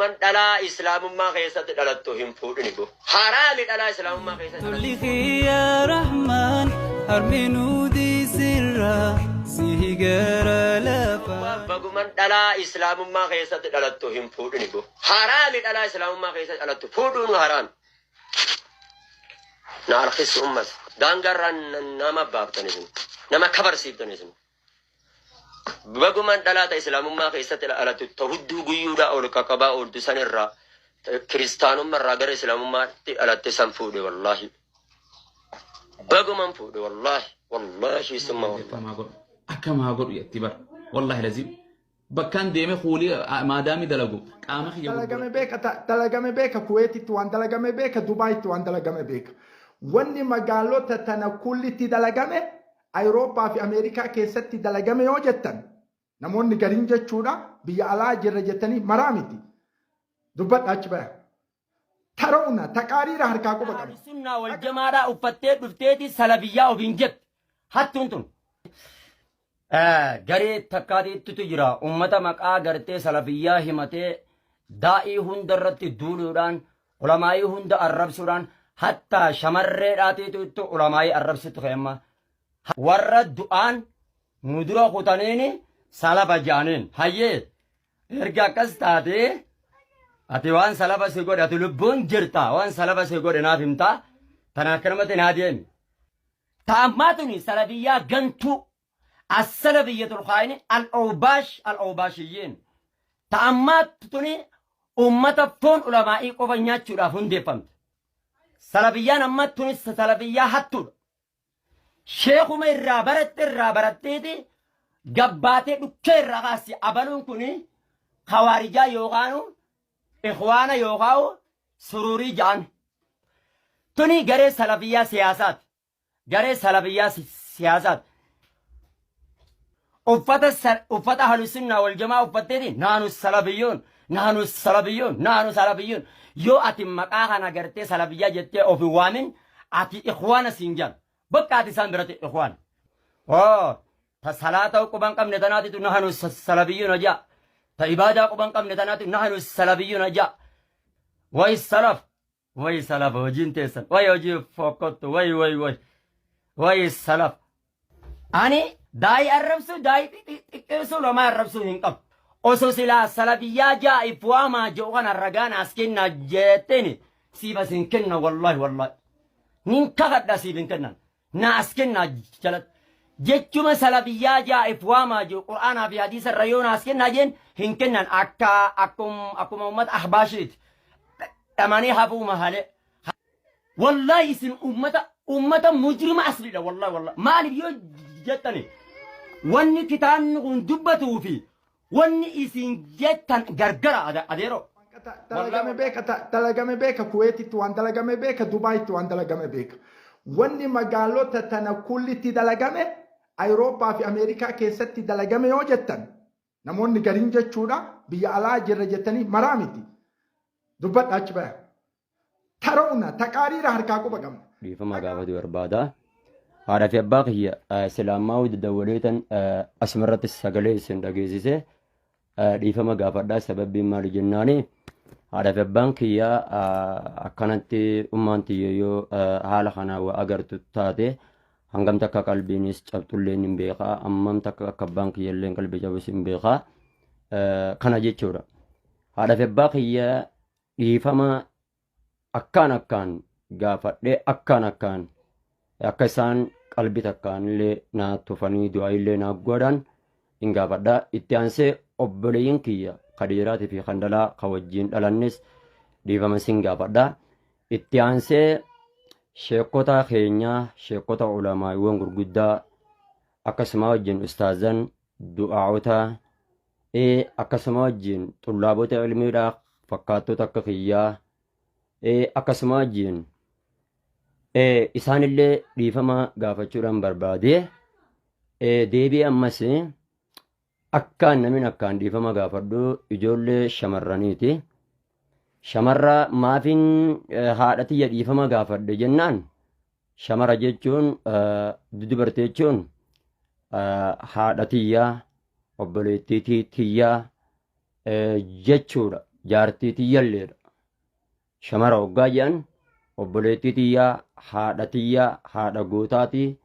Baguman dhalaa Islaamummaa keessatti dhalattu hin fuudhini bo. Haraami dhalaa Islaamummaa keessatti dhalattu. Tolli kiyya Rahmaan harmeenuu diisirraa si gara lafaa. Baguman dhalaa Islaamummaa keessatti dhalattu hin fuudhini bo. Haraami dhalaa Islaamummaa keessatti dhalattu fuudhuun haraami. Na harkisu ummas. Daangaarraa nama baaftan isin. Nama kabarsiiftan isin. Baguman dhalaa ta Islaamummaa keessatti dhalattu ta hudduu guyyuudhaa ol qaqabaa ooltu san irraa kiristaanummaa irraa gara Islaamummaatti dhalatte san fuudhe wallaahi. Baguman fuudhe wallaahi. Wallaahi summa wallaahi. Akkamaa godhu akkamaa godhu jetti bara wallaahi laziim bakkaan deeme kuulii maadaamii dalagu qaama kiyya Dalagame gurgura. beeka dalagame beeka Kuweetitti waan dalagame beeka Dubaayitti waan dalagame beeka. Wanni magaalota tana kullitti dalagame Awurooppaa fi Ameerikaa keessatti dalagame yoo jettan namoonni gariin jechuudha biyya alaa jirra jettanii maraa miti. Dubbadha achi baya. Taroona taqaariira harkaa quba qaba. Sunnaa wal jamaadhaa uffattee dhufteeti salafiyyaa ofiin jette. Hattuun tun. Garee takkaatiittitu jira. Ummata maqaa gartee salafiyyaa himatee daa'ii hunda irratti duuluudhaan ulamaa'ii hunda arrabsuudhaan hattaa shamarreedhaatiitu itti ulamaa'ii arrabsitu ka'emma. Warra du'aan nu dura kutaniini salafa ja'aniin. Hayyee erga akkas taatee ati waan salafa si godhe ati lubbuun jirta waan salafa si godhe naaf himta tana akkanumatti naa deemi. Taammaa tuni salafiyyaa gantuu as-salafiyyatul khaa'ini al-awbaash al-awbaashiyyiin. Taammaa tuni ummata foon ulamaa'ii qofa nyaachuudhaaf hundeeffamte. Salafiyyaan ammaa tuni salafiyyaa hattuudha. Sheekuma irraa baratte irraa baratteeti gabbaatee dhukkee irraa kaasti abaluun kuni khawaarijaa yookaan ikhwaana yookaan suruurii ja'an. Tuni garee salafiyyaa siyaasaati. Garee salafiyyaa siyaasaati. Uffata ahlusunnaa wal jamaa uffatteeti naanu salafiyyoon naanu salafiyyoon naanu salafiyyoon yoo ati maqaa kana gartee salafiyyaa jettee of hin waamin ati ikhwaana siin jedhan bakka ati isaan biratti ikhwaana. Oo ta salaata quban qabne tanaatitu nahanu salafiyyoon ajaa ta ibaadaa quban qabne tanaatu nahanu salafiyyoon ajaa way salaf way salaf hojiin teessan way hojii fokkottu way way way way salaf. Ani daa'ii arrabsuu daa'ii xiqqeessuu lamaa arrabsuu hin qabu. Osoo silaa salafiyyaa ja'a if waamaa jedhu kana ragaan as kennaa jetteeni siif as hin kenna wallaahi wallaahi. Nin kakadha siif hin kennan. Na as kennaa jalatti. Jechuma salafiyyaa ja'a if waamaa jedhu Qur'aanaa fi hadiisa irra yoo na as kennaa jeen hin kennan akka akkuma uummata ahbaashiiti. Dhamanii hafuu mahalee. Wallahi isin ummata mujrima asliidha wallahi wallahi. Maaliif yoo jettani wanni kitaabni kun dubbatuu fi wanni isin jettan gargara adeeroo. Dalagame beeka dalagame beeka Kuweetitti waan dalagame beeka Dubaayitti waan dalagame beeka. Wanni magaalota tana kullitti dalagame Awurooppaa fi Ameerikaa keessatti dalagame yoo jettan namoonni gariin jechuudha biyya alaa jirra jettanii maraa miti. Dubbadha achi baya. Taroona taqaariira harkaa quba qabna. Dhiifama gaafatu barbaada. Haadha fi abbaa kiyya silaammaa dawwaleetan asumarratti sagalee isin dhageessise dhiifama gaafadha. Sababbiin maali jennaani haadha fi abbaan kiyya akkanatti ummaan tiyya yoo haala kanaa waa agartu taate hangam takka qalbiinis cabxullee hin beekaa hammam takka akka abbaan kiyya illee qalbii cabus hin beekaa kana jechuudha. Haadha fi abbaa kiyya dhiifama akkaan akkaan gaafadhee akkaan akkaan akka isaan qalbii takkaan illee naa tufanii du'aa illee naa godhan hin gaafadha. Itti aansee obboleeyyiin kiyya ka dhiiraatii fi kan dhalaa ka wajjin dhalannis dhiifama sin gaafadha. Itti aansee sheekota keenyaa sheekota ulamaa'iiwwan gurguddaa akkasuma wajjin ustaazan du'aa'ota akkasuma wajjin xullaabota ilmiidhaa fakkaattota akka kiyyaa akkasuma wajjin isaanillee dhiifama gaafachuudhaan barbaade deebi'ee ammas akkaan namni akkaan dhiifama gaafadhu ijoollee shamarraniiti. Shamarra maafiin haadha tiyya dhiifama gaafadhe jennaan shamara jechuun dubartii jechuun haadha tiyyaa obboleettii tiyyaa jechuudha. Jaartii tiyyalleedha. Shamara hoggaa jedhan obboleettii tiyyaa, haadha tiyyaa, haadha gootaatii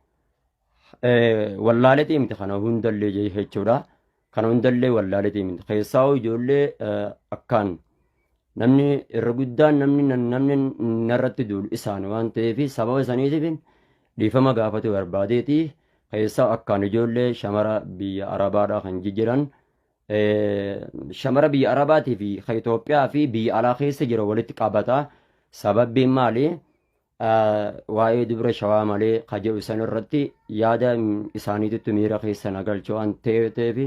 wallaaletii miti kana hundallee jechuudha. Kana hundallee wallaaletii miti. Keessaa ijoollee akkaan namni irra guddaan namni namni narratti duulu isaan waan ta'eef sababa isaniitiif dhiifama gaafatu barbaadeeti. Keessaa akkaan ijoollee shamara biyya Arabaadhaa kan jijjiran shamara biyya Arabaatii fi kan Itoophiyaa fi biyya alaa keessa jira walitti qabata. Sababbiin maali? Waa'ee dubra shawaa malee ka jedhu san irratti yaada isaaniititti miira keessa na galche waan ta'eef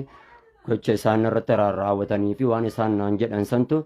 gocha isaan irratti raawwatanii fi waan isaan naan jedhan santu